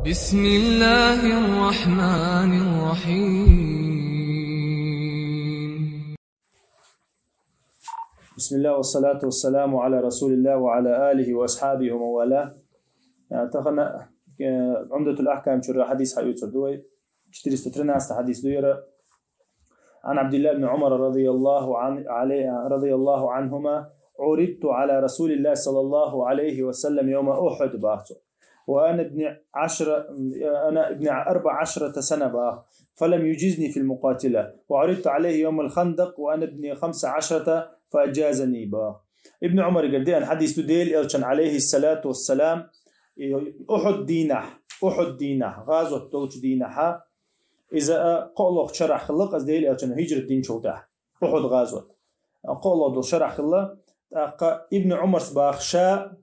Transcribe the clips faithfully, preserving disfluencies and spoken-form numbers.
بسم الله الرحمن الرحيم. بسم الله والصلاة والسلام على رسول الله وعلى آله وأصحابه ومن والاه. Э, тахан, э, Умдатул Ахкам чура хадис хьаюцар дуй. Четыреста тринадцатый хадис дуй яра. عن عبد الله بن عمر رضي الله عن عليه رضي الله عنهما: عرضت على رسول الله صلى الله عليه وسلم يوم أحد, бахцу. وأنا ابن عشر أنا ابن أربع عشرة سنة, бах, فلم يجزني في المقاتلة. وعرضت عليه يوم الخندق وأنا ابن خمس عشرة فأجازني, бах. Ибн Умарагара деана хадис ду, Даьла Элчан, عليه الصلاة والسلام, Ухьуд дийнахьа, Ухьуд дийнахьа, гӀазот долча дийнахьа, иза, а, кхоалгӀа шарахь хилла-кх из Даьла Элчано хӀижрат динчул тӀехьагӀа. Ухьуд гӀазот. А, кхоалгӀа долча шарахь хилла. ТӀаккха Ибн Умара, бах, ша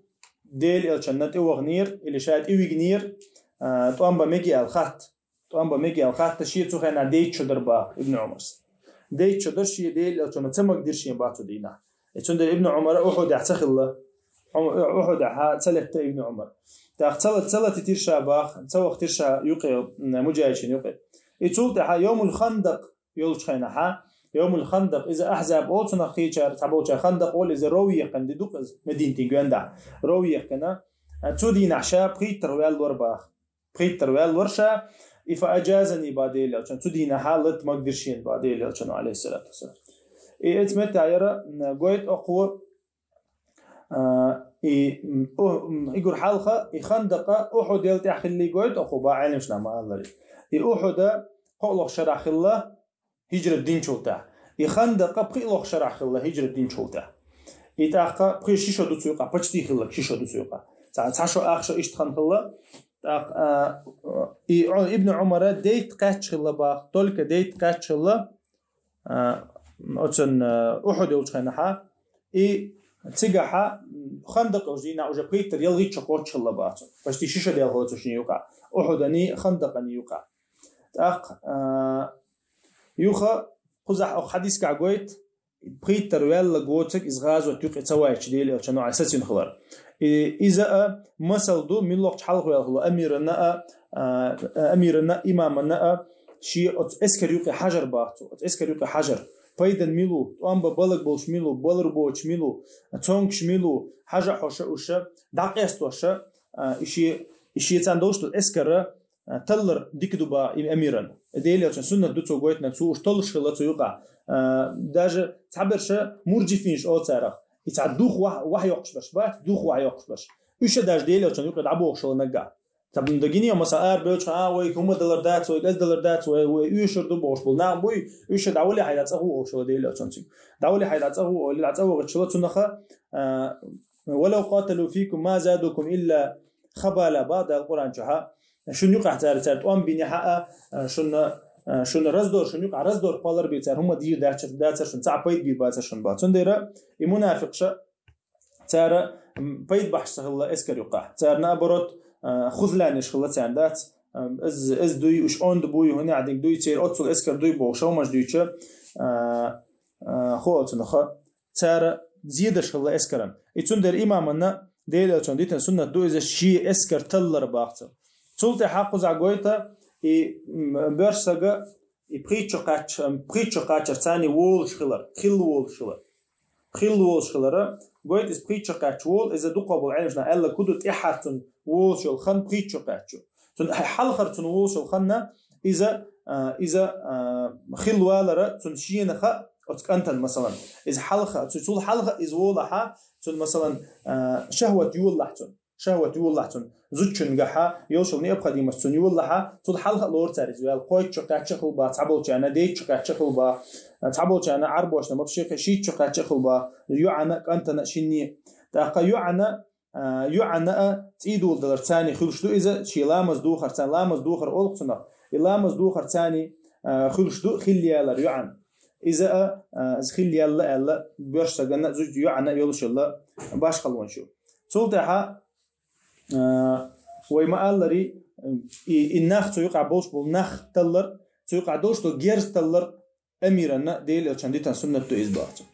Даьла Элчанна тӀаваханера, или ша тӀавигнера, а, тӀом бан мег аьнна хатта. ТӀом бан мег аьнна хатта, ше цу хенахь дейтта шу дар, бах, Ибн Умара. Дейтта шу дар ше, Даьла Элчано ца магадир шена, бах, цу дийнахьа. Э, цундела Ибн Умар Ухьудехь ца хилла. Ум-, Ухьудехь ца летта Ибн Умар. ТӀаккха ца ла-, ца латийтира ша, бах, ца вахийтира ша юкъе, м, муджахӀидийн юкъе. И цул тӀехьагӀа Йовмул Хандакъ йолча хенахьа, Йовмул Хандакъ, иза Ахьзаб олу цунах, кхечара цхьаболчара Хандакъ олу, иза ров яьккхина ди ду-кх иза, Мединатин гонаха. Ров яьккхина, а, цу дийнахьа ша пхийттара ваьлла вара, бах. Пхийттара ваьлла вара ша, и فأجازني, бах, Даьла Элчано. Цу дийнахьа латта магадир шена, бах, Даьла Элчано, عليه الصلاة والسلام. И эцу меттехь яра, м, гойту оха, а, и, м, у-, м, уггар хьалха, и Хандакъ Ухьудал тӀехь хиллий гойту оха, бах, Ӏеламнаха ма-аллара. И Ухьуд кхоалгӀа шарахь хилла хӀижрат динчул тӀехьагӀа. И Хандакъ пхоалгӀа шарахь хилла хӀижрат динчул тӀехьагӀа. И тӀаккха пхи-ши шо ду цу юкъахь, почти хилла ши шо ду цу юкъахь. Цхьа, цхьа шо ах шо иштта хан хилла. ТӀаккха, а, и Ибн Умара дейтта кхаьчча хилла, бах, только дейтта кхаьчча хилла, а, оцун, а, Ухьуд йолчу хенахьа. И цигахьа, м, Хандакъ йолчу дийнахьа уже пхийттара ялхитта шо кхоччуш хилла, бах, цо. Почти ши шо даьлла хилла цо шена юкъахь. Ухьудана, Хандакъана юкъахь. ТӀаккха, а, юха кхузахь оха хьадисехь гойту, пхийттара ваьлла гоцург иза гӀазот юкъе ца вайча Даьла Элчано, Ӏалайхи ссалам, сацийна хилар. И, иза а масал ду, муьлххачу хьалха ваьлла хилла амирана а, а, амирана, имамана а, шен оцу эскар юкъе хьажар, бах, цо. Оцу эскар юкъе хьажар. Пайдана мила ву, тӀом бан балаг болуш мила ву, балар боцуш мила ву, цомгуш мила ву, хьажа а хьожуш уьш, дӀакъастош, а, и шен, и шен царна долуш долу эскар, а, таллар дика ду, бах, и амирана. Даьла Элчан суннат ду цо гойтинарг, цо уьш таллуш хилла цу юкъахь. А, даже цхьаберш мурджифинаш олу царах. И цхьа дух ваха-, ваха йоккхуш берш бац, дух ваха йоккхуш берш. Уьш а даже Даьла Элчан юкъе дӀабохуш хилла наггахь. Цхьаберш дагина, масала, ара бевлча, а, вай хӀума далар дац, вай иза далар дац, вай, вай оьшур ду бохуш болу нах буй, уьш а дӀавалахь, хьайна цӀа гӀо олуш хилла Даьла Элчан цуьнга. ДӀавалахь, хьайна цӀа гӀо олий, цӀа вахийтуш хилла цунах, а, ولو قاتلوا فيكم ما زادوكم إلا خبالا, бах Дала Къуръан чохь. Шуна юкъахь цара, цара тӀом бинехь а, шуна, шуна раздор, шуна юкъахь раздор кхоллар бен цара, хӀума дийр дацар, дацар шуна, цхьа а пайда бийр бацар шуна, бах. Цундела и мунафикъаш, цара, м, пайда бахьаш ца хилла эскар юкъахь. Цара, наоборот, а, хузланаш хилла царна дац. А, из, из дуй, уьш онда буй, хӀунда аьлча дуй, церан оццул эскар дуй бохуш хӀуманаш дуьйцуш, а, а, хӀу оцунах, цара зедаш хилла эскаран. И цундела имамана Даьла Элчано дитина суннат ду иза шен эскар таллар, бах цо. Цул тӀаьхьа кхузахь гойту и, м, боьрша сага и пхийтта шо кхаьчча, пхийтта шо кхачарца волуш хилар, хилла волуш хилар. Хилла волуш хилара, гойту иза пхийтта шо кхаьчча волу, иза дукхах болу Ӏеламнаха аьлларг хӀун ду, тӀаьххьара цунна волуш йолу хан пхийтта шо кхаьчча. Цунна хьалхара цунна волуш йолу ханна иза, а, иза, а, хилла валара цунна шена хаьа оцу кӀантана, масалан. Иза хьалха, цу-, цул хьалха иза волахь, цунна, масалан, а, шахӀват йолалахь цунна. ШахӀват йолалахь цунна. Зудчуьнгахь йолуш йолу необходимость цунна йолалахь, цул хьалха а лору цара иза ваьлла. Кхойтта шо кхаьчча хилла бах, цхьаболчарна дейтта шо кхаьчча хилла бах, цхьаболчарна Ӏарбошна ма-, шийтта шо кхаьчча хилла бах, йоӀана, кӀантана, шинне. ТӀаккха йоӀана, а, йоӀана а цӀий доладалар царна хуьлуш ду иза, шен ламаз духар царна, ламаз духар олу-кх цунах. И ламаз духар царна, а, хуьлуш ду хилла ялар йоӀана. Иза а, а, иза хилла яьлла аьлла, боьрша сагана а, зудчун йоӀана а йолуш йолу башхалонаш ю. Цул тӀаьхьа, а, вай ма-аллара, и, и нах цу юкъахь болуш болу нах таллар, цу юкъахь долуш долу герз таллар амирана Даьла Элчано дитина суннат ду иза, бах цо.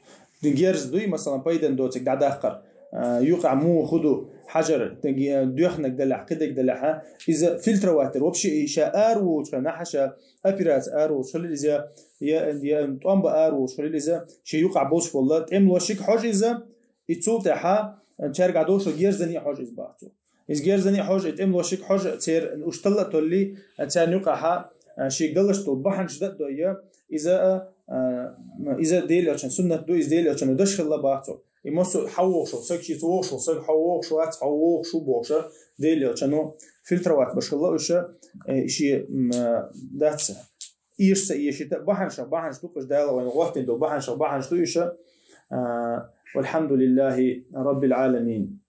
Герз дуй, масалан, пайдана доцург дӀадаккхар, а, юкъахь муха хӀун ду, хьажар, доьхнаг далахь, кхидерг далахь, иза фильтровать дер. Вообще, ша араволча хана, ша операци араволча хана иза, я, я тӀом ба араволча хана иза, ши юкъахь болуш болла, тӀемалошиг хьожа иза, и цул тӀаьхьа, цаьрга дошо герзани хьожа иза баха цо. Иза герзани хьожа, и тӀемалошиг хьожа, цер уьш талла а толлий, царна юкъахь, ши галаш долу бахьанаш дан а дой, иза, а, иза Делан Элчан суннат ду, иза Делан Элчано даш хилла баха цо. И массо а хьан вогӀуш волу саг, ши ца вогӀуш волу саг, хьо вогӀуш вац, хьо вогӀуш ву бохуша, Делан Элчано фильтровать баш хилла уьш, э, ши, м, а, дац. Эша ца эшийта, бахьанашах бахьанаш ду, уьш Дала вайна гӀоттийна долу бахьанашах бахьанаш ду уьш. А, валхьамдулиллахи раббил Ӏаламин.